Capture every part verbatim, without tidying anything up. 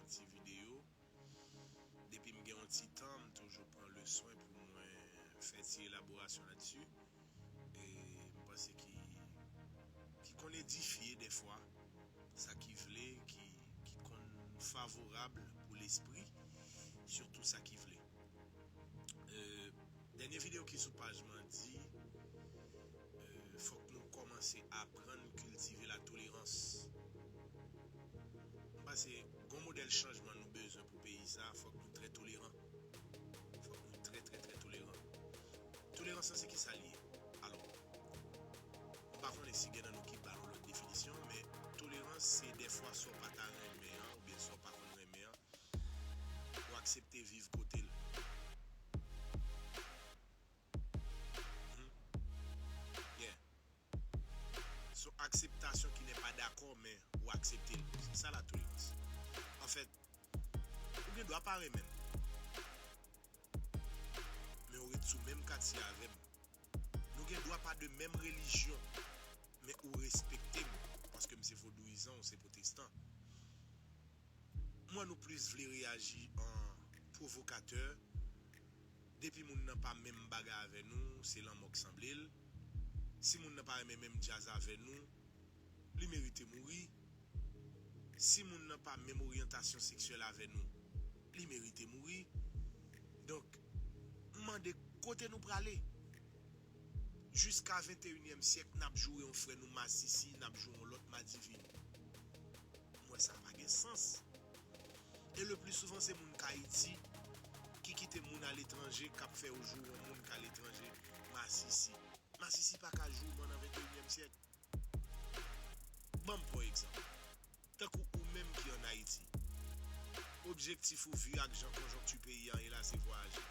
ti videyo. Depi m gen yon ti tan, m toujou pran le swen pou mwen fè ti elaborasyon ladsi. E m panse ki, ki konn edifye dèfwa, sa ki vle, ki, ki konn favorab pou lespri, sitou sa ki vle. E, dènye videyo ki sou paj mwen di, e, fòk nou kòmanse aprann kiltive latolerans. M panse gon modèl chanjman nou bezwen pou peyi sa, fòk nou trè toleran. Fòk nou trè, trè, trè toleran. Tolerans lan se ki sa l ye? Alò, m pa konnen si gen nan nou ki ba yon lòt definisyon, men tolerans se dèfwa sa w pa ta renmen an, oubyen sa w pa konn renmen an, ou aksepte viv kote l. Mhm. Yeah. Se yon akseptasyon ki n'est pas d'accord, men ou aksepte l. Se sa latolerans. Anfèt, ou gen dwa pa renmen m, men ou ret sou menm katye avè m. Nou gen dwa pa de menm relijyon, men ou respekte m, paske m se vodouyizan, ou se pwotestan. Mwen, nou plis vle reyaji an pwovokatè. Depi moun nan pa menm bagay avè nou, se lanmò k sanble l. Si moun nan pa renmen menm djaz avè nou, li merite mouri. Si moun nan pa menm oryantasyon seksyèl avè nou, li merite mouri. Donk, m mande kote nou prale? Jiska venteyinyèm syèk, n ap joure yon frè nou masisi, n ap joure yon lòt madivin. M wè sa pa gen sans. E le pli souvan, se moun k Ayiti ki kite moun aletranje k ap fè yo joure yon moun k aletranje masisi. Masisi pa ka jouman nan venteyinyèm syèk. Ban m pran yon egzanp. Tankou ou menm ki ann Ayiti. Objektif ou vi ak jan konjonkti peyi a ye la, se vwayaje.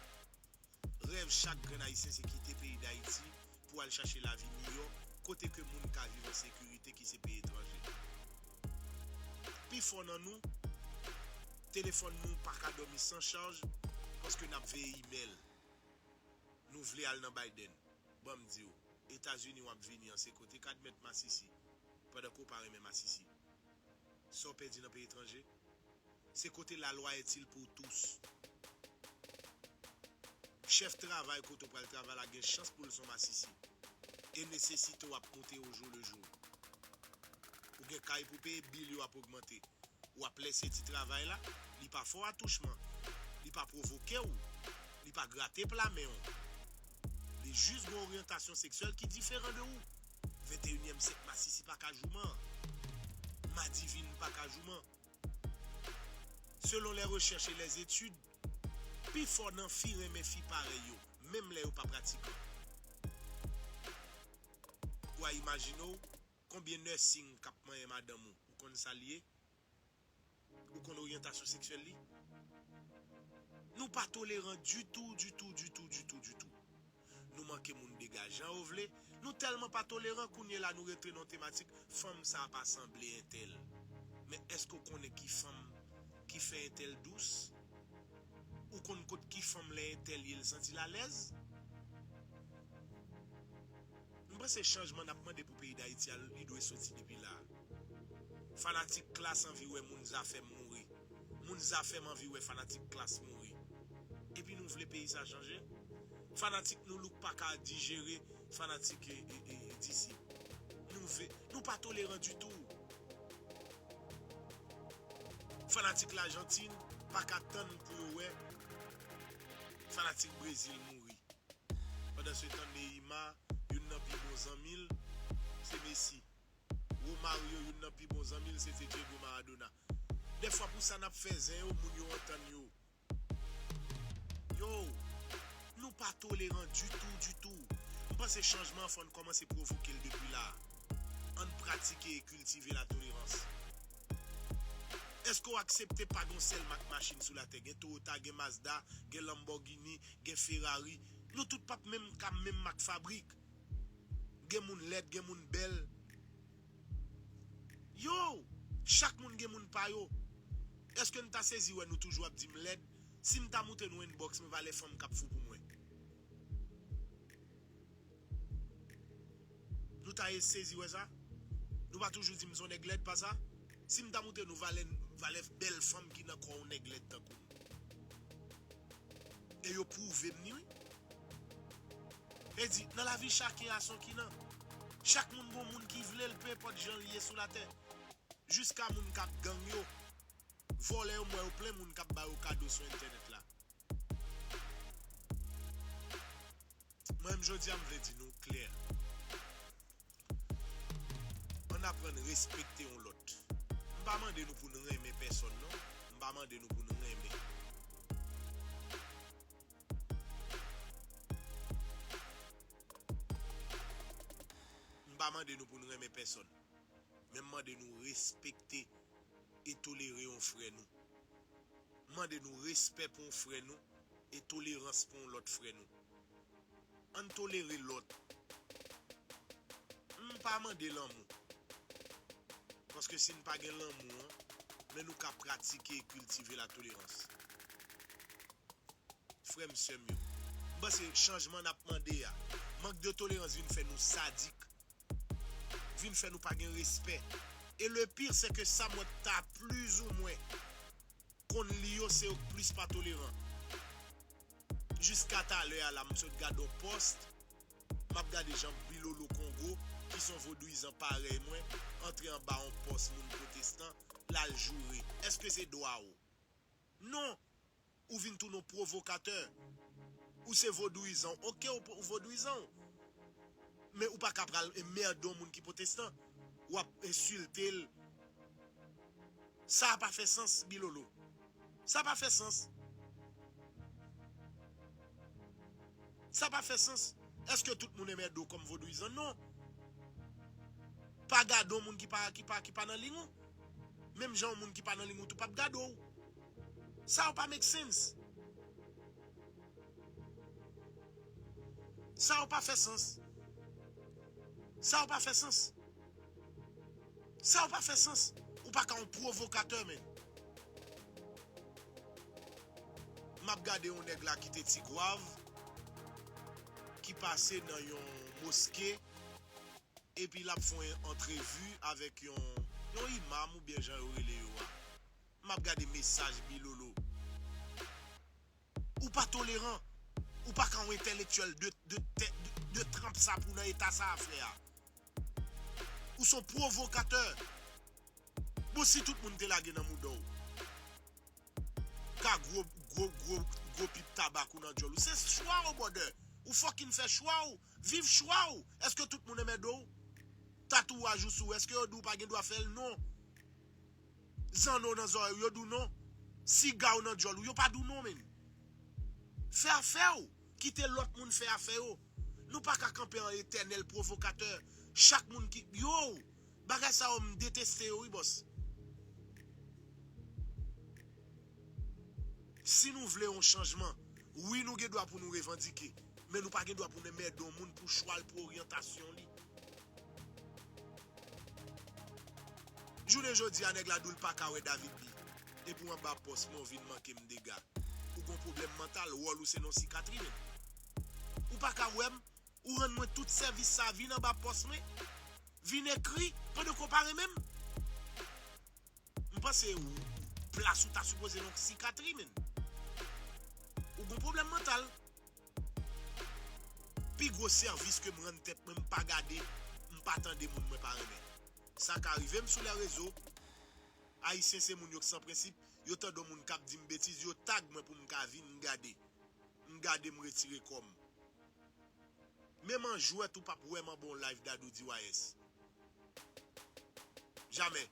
Rèv chak grenn Ayisyen se kite peyi Dayiti pou al chache lavi miyò, kote ke moun ka viv an sekirite, ki se peyi etranje. Pifò nan nou, telefòn nou pa ka dòmi san chaj, paske n ap veye imèl. Nou vle al nan Biden. Ban m di w, Etazini w ap vini an, se kote k admèt masisi, pandan ke w pa renmen masisi. Sa w pèdi nan peyi etranje? Se kote la loi est-il pour tous. Chèf travay kote w pral travay la gen chans pou l se yon masisi. E nesesite w ap monte au jour le jour. Ou gen kay pou peye, bil yo ap ogmante. W ap lese ti travay la, li pa fè w atouchman, li pa pwovoke w, li pa grate pla men w. Li jis gen yon oryantasyon seksyèl ki diferan de ou. Venteyinyèm syèk, masisi pa ka jouman. Madivin pa ka jouman. Selon les recherches et les études, pifò nan fi renmen fi parèy yo, menm lè yo pa pratikan. Ou a imajine w konbyen nursing k ap manyen madanm ou, ou konn sa l ye? Ou konn oryantasyon seksyèl li? Nou pa toleran ditou, ditou, ditou, ditou, ditou. Nou manke moun degaje jan yo vle. Nou tèlman pa toleran, kounye la nou rete nan tematik, fanm sa pa sanble entèl. Men èske w konnen ki fanm ki fè entèl dous? Ou konn kot ki fanm lè entèl ye l santi l alèz? M panse chanjman n ap mande pou peyi Dayiti a, li dwe soti depi la. Fanatik Klass anvi wè moun Zafèm mouri. Moun Zafèm anvi wè fanatik Klass mouri. Epi nou vle peyi sa chanje? Fanatik Nu Look pa ka dijere fanatik, e, e, e, Disip. Nou ve, nou pa toleran ditou. Fanatik Lajantin pa ka tann pou yo wè fanatik Brezil mouri. Pandansetan, Neymar, youn nan pi bon zanmi l, se Messi. Romario, youn nan pi bon zanmi l, se te Diego Maradona. Dèfwa pou sa n ap fè zen yo, moun yo antann yo. Yo, nou pa toleran ditou, ditou. M panse chanjman an fò n kòmanse pwovoke l depi la. Ann pratike e kiltive latolerans. Èske w aksepte pa gen yon sèl mak machin sou latè? Gen Toyota, gen Mazda, gen Lamborghini, gen Ferrari. Nou tout p ap menm ka menm mak fabrik. Gen moun lèd, gen moun bèl. Yo, chak moun gen moun pa yo. Èske n ta sezi wè nou toujou ap di m lèd? Si m ta moute nou inbox, m valè fanm k ap fou pou mwen. Nou ta sezi wè sa? Nou pa toujou di m se yon nèg lèd, pa sa? Si m ta moute nou valè, Valè bèl fanm ki nan kò yon nèg lèd tankou m. E yo pwouve m ni, wi. E di, nan lavi chak gason ki nan. Chak moun gon moun ki vle l, pe enpòt jan l ye sou latè. Jiska moun k ap gang yo. Vòlè yo, m wè yo plen moun k ap ba yo kado sou entènèt la. Mwen menm jodi a, m vle di nou klè. Ann aprann respekte yon lòt. M pa mande nou pou n renmen pèsòn, non. M pa mande nou pou n renmen. M pa mande nou pou n renmen pèsòn. Men m mande nou respekte e tolere yon frè nou. M mande nou respè pou yon frè nou e tolerans pou yon lòt frè nou. Ann tolere lòt. M pa mande lanmou. Paske si n pa gen lanmou an, men nou ka pratike e kiltive latolerans. Frè m, sè m yo, m panse chanjman n ap mande a, mank de tolerans vin fè nou sadik, vin fè nou pa gen respè. E le pire, se ke sa m wè k ta plizoumwen konn li yo, se yo k plis pa toleran. Jiska talè a la, m sot gade yon pòs, m ap gade jan Bilolo Kongo, ki se yon vodouyizan parèy mwen, antre anba yon pòs moun pwotestan, l al joure. Èske se dwa w? Non! Ou vin tounen yon pwovokatè. Ou se vodouyizan. Oke, ou, ou vodouyizan. Men ou pa ka pral enmède yon moun ki pwotestan. W ap ensilte l. Sa pa fè sans, Bilolo. Sa pa fè sans. Sa pa fè sans. Èske tout moun enmède w kòm vodouyizan? Non. Pa gade yon moun ki pa, ki pa, ki pa nan liy ou. Menm jan yon moun ki pa nan liy ou tou p ap gade w. Sa yo pa make sense. Sa yo pa fè sans. Sa yo pa fè sans. Sa yo pa fè sans. Ou pa ka yon pwovokatè, men. M ap gade yon nèg la ki te Tigwav, ki pase nan yon moske, epi l ap fè yon antrevi avèk yon, yon imam oubyen jan yo rele yo a. M ap gade mesaj Bilolo. Ou pa toleran. Ou pa ka yon entèlektyèl de, de, de, de, de tranp sa pou nan eta sa a, frè a. Ou se yon pwovokatè. Bon, si tout moun te lage nan mouda w, ka gwo, gwo, gwo, gwo pip tabak ou nan djòl ou. Se chwa w, brother. Ou fucking fè chwa w. Viv chwa w. Èske tout moun enmède w? Tatouaj ou sou, èske yo di w pa gen dwa fè l? Non. Zanno w nan zòrèy ou, yo di w non. Siga w nan djòl ou, yo pa di w non, men. Fè afè w. Kite lòt moun fè afè yo. Nou pa ka kanpe an etènèl pwovokatè. Chak moun ki, yo, bagay sa yo, m deteste yo, wi, bòs. Si nou vle yon chanjman, wi, nou gen dwa pou nou revandike, men nou pa gen dwa pou nou enmède yon moun pou chwa l, pou oryantasyon li. Jounen jodi a, nèg la di w l pa ka wè David Lee. Epi w anba pòs mwen, w vin manke m dega. Ou gon pwoblèm mantal, wòl ou se nan sikatri, men. Ou pa ka wè m, ou rann mwen tout sèvis sa, vin anba pòs mwen, vin ekri, pandan ke w pa renmen m. M panse ou, plas ou ta sipoze nan sikatri, men. Ou gon pwoblèm mantal. Pi gwo sèvis ke m rann tèt mwen, m pa gade, m pa tande moun mwen pa renmen. Sa ka rive m sou lè rezo. Ayisyen se moun yo k san prensip, yo tande yon moun k ap di m betiz, yo tag mwen pou m ka vin gade. M gade, m retire kò m. Menm an jwèt ou p ap wè m anba yon live Dadou D Y S. Jamè.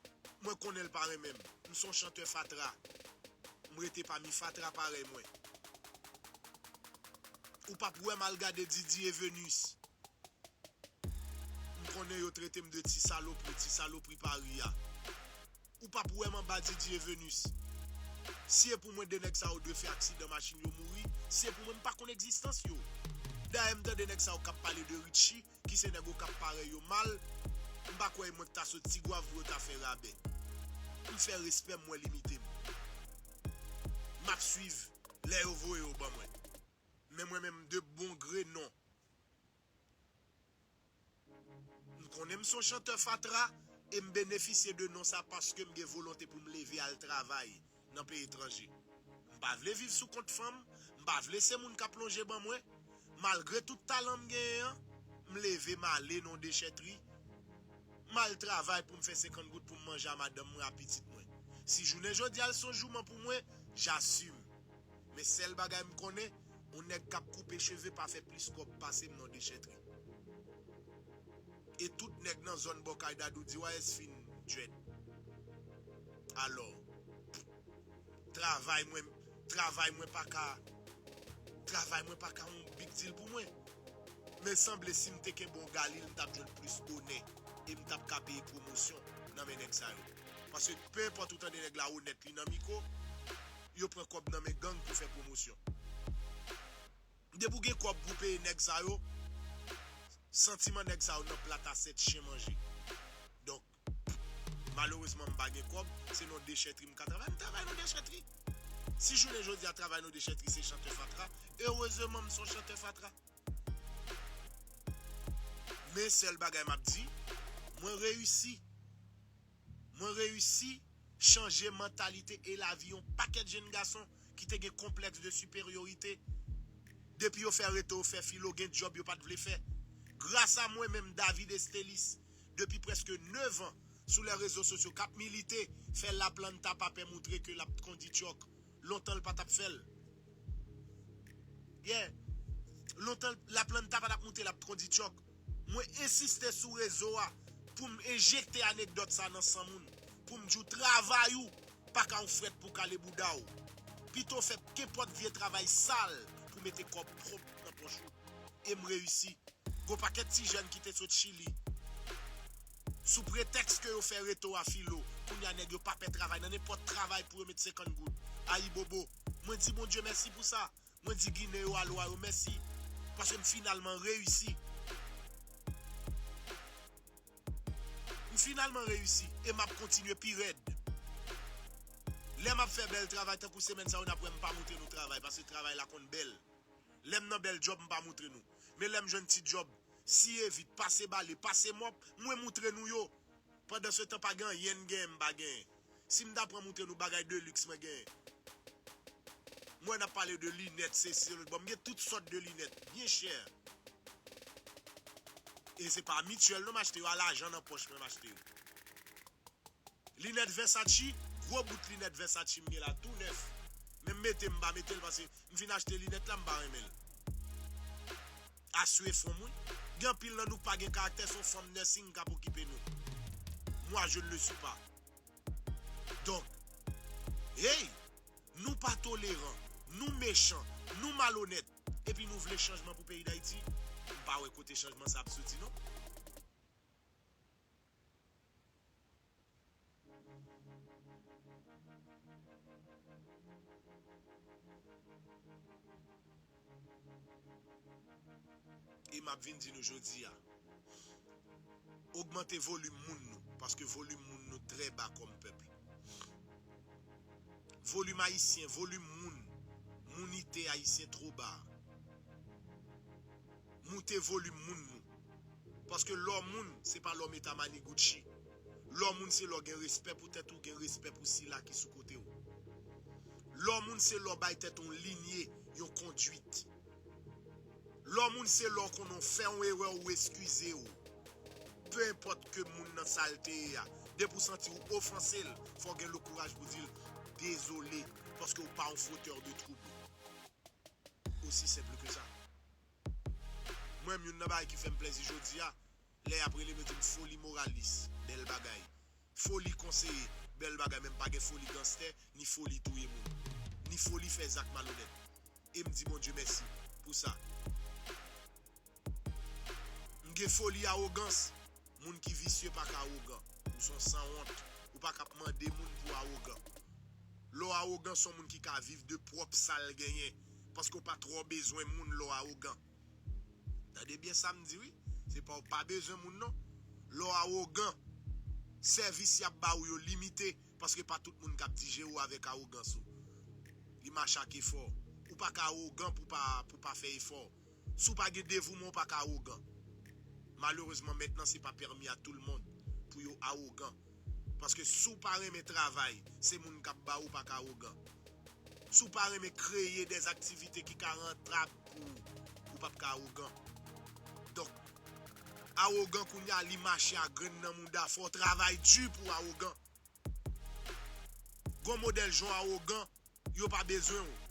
Mwen konnen l pa renmen m. M se yon chantè fatra. M rete pami fatra parèy mwen. Ou p ap wè m al gade Didi e Venus. M konnen yo trete m de ti salopri, ti salopri Pari a. Ou p ap wè m anba Didi e Venus. Si e pou mwen de nèg sa yo dwe fè aksidan machin yo mouri, si e pou mwen m pa konn egzistans yo. Dayè m tande nèg sa yo k ap pale de Richie, ki se nèg Okap parèy yo mal, m pa kwè e mwen k ta sot Tigwav pou yo ta fè rabè. M fè respè m, mwen limite m. M ap swiv lè yo voye yo ban mwen. Men mwen menm de bon gre non. M konnen m se yon chantè fatra, E m benefisye de non sa paske m gen volonte pou m leve al travay nan peyi etranje. M pa vle viv sou kont fanm, m pa vle se moun k ap lonje ban mwen. Malgre tout talan m genyen an, m leve m ale nan dechètri. M al travay pou m fè senkant goud pou m manje a madanm mwen, a pitit mwen. Si jounen jodi a l se yon jouman pou mwen, j'assume. Men sèl bagay m konnen, yon nèg k ap koupe cheve pa fè plis kòb pase m nan dechètri. E tout nèg nan zòn Bòkay Dadou di, "Wa èsfin djwèt." Alò, travay mwen, travay mwen pa ka, travay mwen pa ka yon big deal pou mwen. Men sanble si m te kenbe yon galil, m t ap jwenn plis onè e m t ap ka peye pwomosyon nan men nèg sa yo. Paske pe enpòt ou tande nèg la onèt, li nan mikwo, yo pran kòb nan men gang pou fè pwomosyon. Depi w gen kòb pou peye nèg sa yo, santiman nèg sa yo nan plat asèt chen manje. Donk, malerezman, m pa gen kòb, se nan dechètri m ka travay. M travay nan dechètri. Si jounen jodi a travay nan dechètri se chantè fatra, erezeman m se yon chantè fatra. Men sèl bagay m ap di, mwen reyisi. Mwen reyisi chanje mantalite e lavi yon pakèt jenn gason ki te gen konplèks de siperyorite. Depi yo fè reto, yo fè filo, gen djòb yo pa t vle fè. Gras a mwen menm, David Estelis, depi prèske nèf an sou lè rezo sosyo k ap milite, fè Laplanta pa pè moutre ke l ap kondi tchòk. Lontan l pa t ap fè l. Yeah. Lontan Laplanta pa t ap moutre l ap kondi tchòk. Mwen ensiste sou rezo a pou m enjekte anekdòt sa nan san moun. Pou m di w travay ou pa ka yon frèt pou kale bouda w. Pito w fè kenpòt vye travay sal pou mete kòb pwòp nan pòch ou. E m reyisi. Gon pakèt ti jèn ki te sot Chili. Sou pretèks ke yo fè reto a filo, kounye a nèg yo pa pè travay nan nenpòt travay pou yo met senkant goud. Ayibobo. Mwen di Bondye mèsi pou sa. Mwen di Ginen yo, a lwa yo, mèsi. Paske m finalman reyisi. M finalman reyisi. E m ap kontinye pi rèd. Lè m ap fè bèl travay tankou semèn sa yo, n ap wè m pa moutre nou travay. Paske travay la konn bèl. Lè m nan bèl djòb, m pa moutre nou. Men lè m jwenn ti djòb, siye vit, pase bale, pase mòp, mwen moutre nou yo. Pandansetan, pa gen anyen m genyen, m pa genyen. Si m ta pran moutre nou bagay de liks mwen genyen. Mwen, n ap pale de linèt, sesi, lòt bò. M gen tout sòt de linèt, byen chè. E se pa mityèl non m achte yo, a lajan nan pòch mwen m achte yo. Linèt Versace, gwo bout linèt Versace m gen la, tou nèf. Men m mete, m pa mete l, paske m fin achte linèt la, m pa renmen l. Aswefwon mwen. Gen anpil nan nou k pa gen karaktè, se yon fanm nursing k ap okipe nou. Moi, je ne le suis pas. Donk, hey, nou pa toleran, nou mechan, nou malonèt, epi nou vle chanjman pou peyi Dayiti? M pa wè kote chanjman sa ap soti, non. E m ap vin di nou jodi a, ogmante volim moun nou, paske volim moun nou trè ba kòm pèp. Volim ayisyen, volim moun, mounite ayisyen two ba. Moute volim moun nou. Paske lè w moun, se pa lè w met a manigouchi. Lè w moun, se lè w gen respè pou tèt ou, gen respè pou sila ki sou kote w. Lè w moun, se lè w bay tèt ou yon linye, yon kondwit. Lè w moun, se lè w konnen w fè yon erè, ou eskize w. Pe enpòt ke moun nan sa l te ye a, depi w santi w ofanse l, fò w gen le kouraj pou di l dezole, paske w pa yon fotè de twoub. Aussi simple que ça. Mwen menm, youn nan bagay ki fè m plèzi jodi a, lè y ap rele m, yo di m foli moralis, bèl bagay. Foli konseye, bèl bagay, men m pa gen foli ganstè, ni foli touye moun, ni foli fè zak malonèt. E m di Bondye mèsi pou sa. M gen foli awogans. Moun ki visye pa ka awogan. Ou se yon sanwont. Ou pa ka ap mande moun pou w awogan. Lè w awogan, se yon moun ki ka viv de pwòp sa l genyen. Paske w pa twò bezwen moun lè w awogan. Tande byen sa m di, wi. Se pa w pa bezwen moun, non. Lè w awogan, sèvis y ap ba w yo limite. Paske pa tout moun k ap dijere w avèk awogans ou. Li mache ak efò. Ou pa ka awogan pou pa, pou pa fè efò. Si w pa gen devouman, w pa ka awogan. Malerezman, mentnan, se pa pèmi a tout le monde pou yo awogan. Paske si w pa renmen travay, se moun k ap ba ou pa ka awogan. Si w pa renmen kreye dèzaktivite ki ka rantab pou ou, ou p ap ka awogan. Donk, awogan kounye a li mache a grenn nan mouda, fò w travay di pou w awogan. Gon modèl jan w awogan, yo pa bezwen w.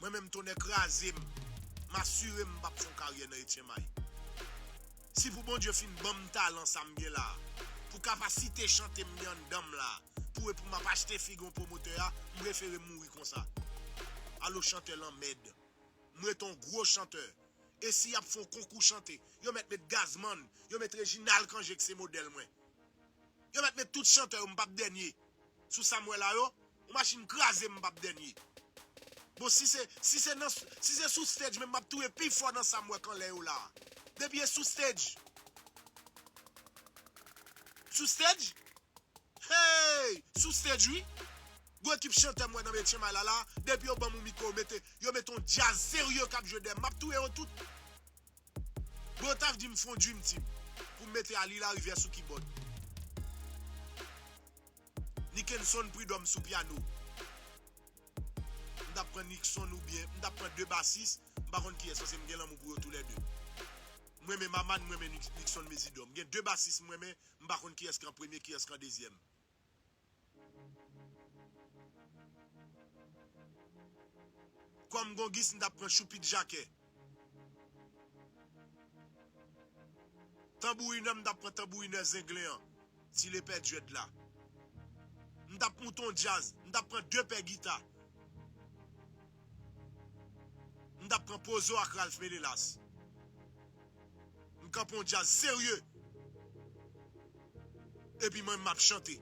Mwen menm tonnè kraze m, m asire m m p ap fè yon karyè nan Etyen May. Si pou Bondye fin ban m talan sa m gen la, pou kapasite chante m gen anndan m la, pou e pou m ap achte figi yon pwomotè a, m prefere m mouri konsa. Alo chantè lanmèd. M ret yon gwo chantè. E si y ap fè yon konkou chante, yo mèt met Gazman, yo met Reginald Cangé k se modèl mwen. Yo mèt met tout chantè yo, m p ap dènye. Sou sa m wè la yo, yon machin kraze m p ap dènye. Bon, si se, si se nan, si se sou stage menm m ap touye pi fò nan sa m wè k anlè yo la. Depi e sou stage. Sou stage? Hey! Sou stage wi. Gwo ekip chantè m wè nan Etyen May la la, depi yo ban m yon mikwo, yo mete, yo mete yon djaz serye k ap jwe dèyè m, m ap touye yo tout. Bon, yo t ap di m fè yon dream team pou m mete Ali Larivière sou kibòd. Nickenson Prud'homme sou pyano. M t ap pran Nixon oubyen m t ap pran de basis, m pa konn kiyès, paske m gen lanmou pou yo toulède. M renmen Maman, m renmen Nix-, Nixon Mésidor. M gen de basis m renmen, m pa konn kiyès ki an premye, kiyès ki an dezyèm. Kòm gongis, m t ap pran Choupit Jakè. Tanbourinè, m t ap pran tanbourinè Zenglen an, Ti Lepè Djwèd la. M t ap mouton djaz, m t ap pran de pè gita. M t ap pran Pozo ak Ralph Ménélas. M kanpe yon djaz serye. Epi mwen, m ap chante.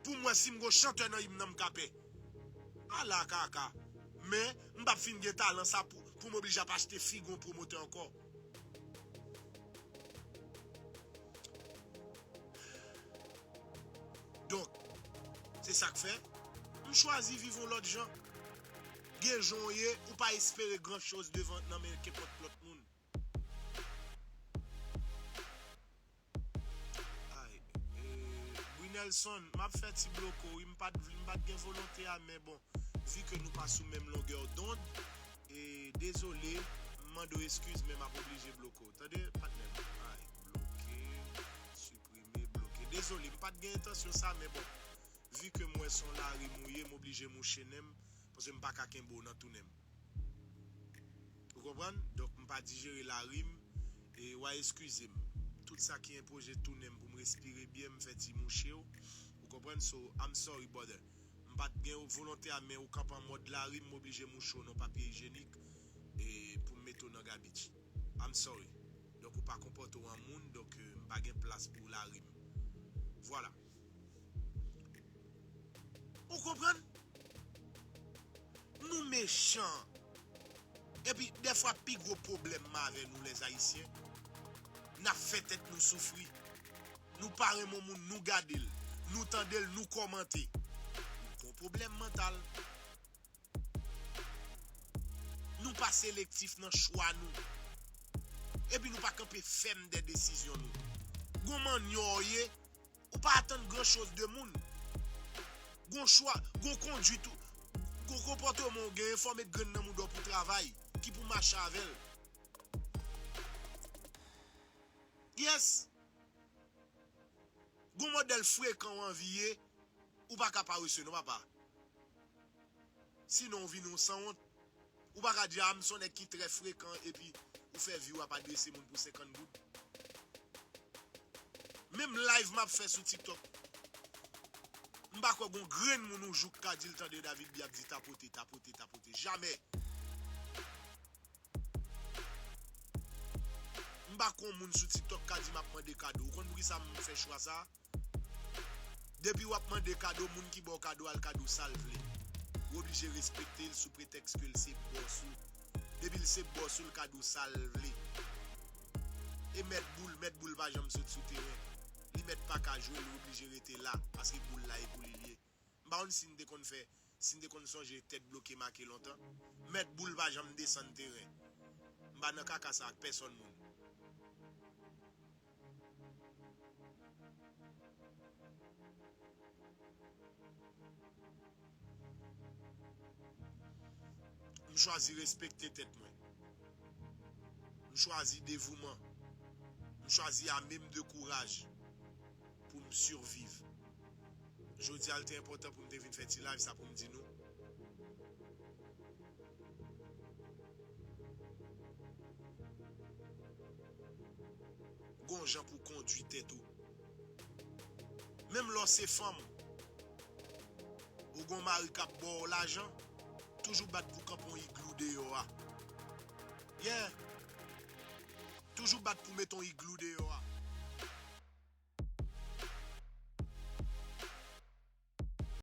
Pou m wè si m gon chantè nan im nan m ka pè. Ala kaka. Men, m p ap fin gen talan sa pou, pou m oblije ap achte figi yon pwomotè ankò. Donk, se sa k fè, m chwazi viv yon lòt jan. Gen jan w ye, ou pa espere gran choz devan nan men kenpòt lòt moun. Ay, e, Brinelson, m ap fè ti bloko, wi, m pa t, m pa t gen volonte a, men bon, vi ke nou pa sou menm longè dond, e, dezole, m mande w eskiz, men m ap oblije bloko. Tande, patnè m? Ay, bloke, siprime, bloke. Dezole, m pa t gen entansyon sa, men bon, vi ke m wè se yon larim ou ye, m oblije mouche nen m, paske m pa ka kenbe w nan tou nen m. Ou konprann? Donk, m pa dijere larim, e w a eskize m. Tout sa ki enpoze tounen m pou m respire byen, m fè ti mouche w. Ou konprann? So, I'm sorry, brother. M pa t gen volonte a, men ou kanpe an mòd larim, m oblije mouche w nan papye ijyenik, e pou m mete w nan gabich. I'm sorry. Donk, ou pa konpòte w an moun, donk, e, m pa gen plas pou larim. Vwala. Ou konprann? Nou mechan. Epi, dèfwa, pi gwo pwoblèm m avè nou, lèzayisyen, n ap fè tèt nou soufri. Nou pa renmen yon moun, nou gade l, nou tande l, nou kòmante. Nou gon pwoblèm mantal. Nou pa selektif nan chwa nou. Epi nou pa kanpe fèm dè desizyon nou. Gon manyè w ye, ou pa atann gran choz de moun. Gon chwa, gon kondwit ou, gon konpòteman w genyen, fò w met grenn nan mouda w pou travay, ki pou mache avè l. Yes! Gon modèl frekan w anvi ye, ou pa ka parese non, papa. Sinon, ou vin yon sanwont. Ou pa ka di, a, m se yon nèg ki trè frekan, epi ou fè vi w ap adrese moun pou senkant goud. Menm live m ap fè sou TikTok, m pa kwè gon grenn moun ou jouk ka di l tande David B ap di tapote, tapote, tapote. Jamè. M pa kwè yon moun sou TikTok ka di m ap mande kado. Ou konn poukisa m fè chwa sa? Depi w ap mande kado, moun ki ba w kado a, l ka di w sa l vle. Ou oblije respekte l sou pretèks ke l se bòs ou. Depi l se bòs ou, l ka di w sa l vle. E mèt boul, mèt boul pa janm sot sou teren. Li mèt pa ka jwe, li oblije rete la, paske boul la e pou li l ye. M pa konn si n te konn fè, si n te konn sonje tèt bloke make lontan. Mèt boul pa janm desann teren. M pa nan kaka sa ak pèsonn moun. M chwazi respekte tèt mwen. M chwazi devouman. M chwazi ame m de kouraj pou m siviv. Jodi a, l te enpòtan pou m te vin fè ti live sa pou m di nou. Gon jan pou kondui tèt ou. Menm lè w se fanm, ou gon mari k ap ba w lajan, toujou bat pou kanpe yon iglou deyò a. Yeah. Toujou bat pou mete yon iglou deyò a.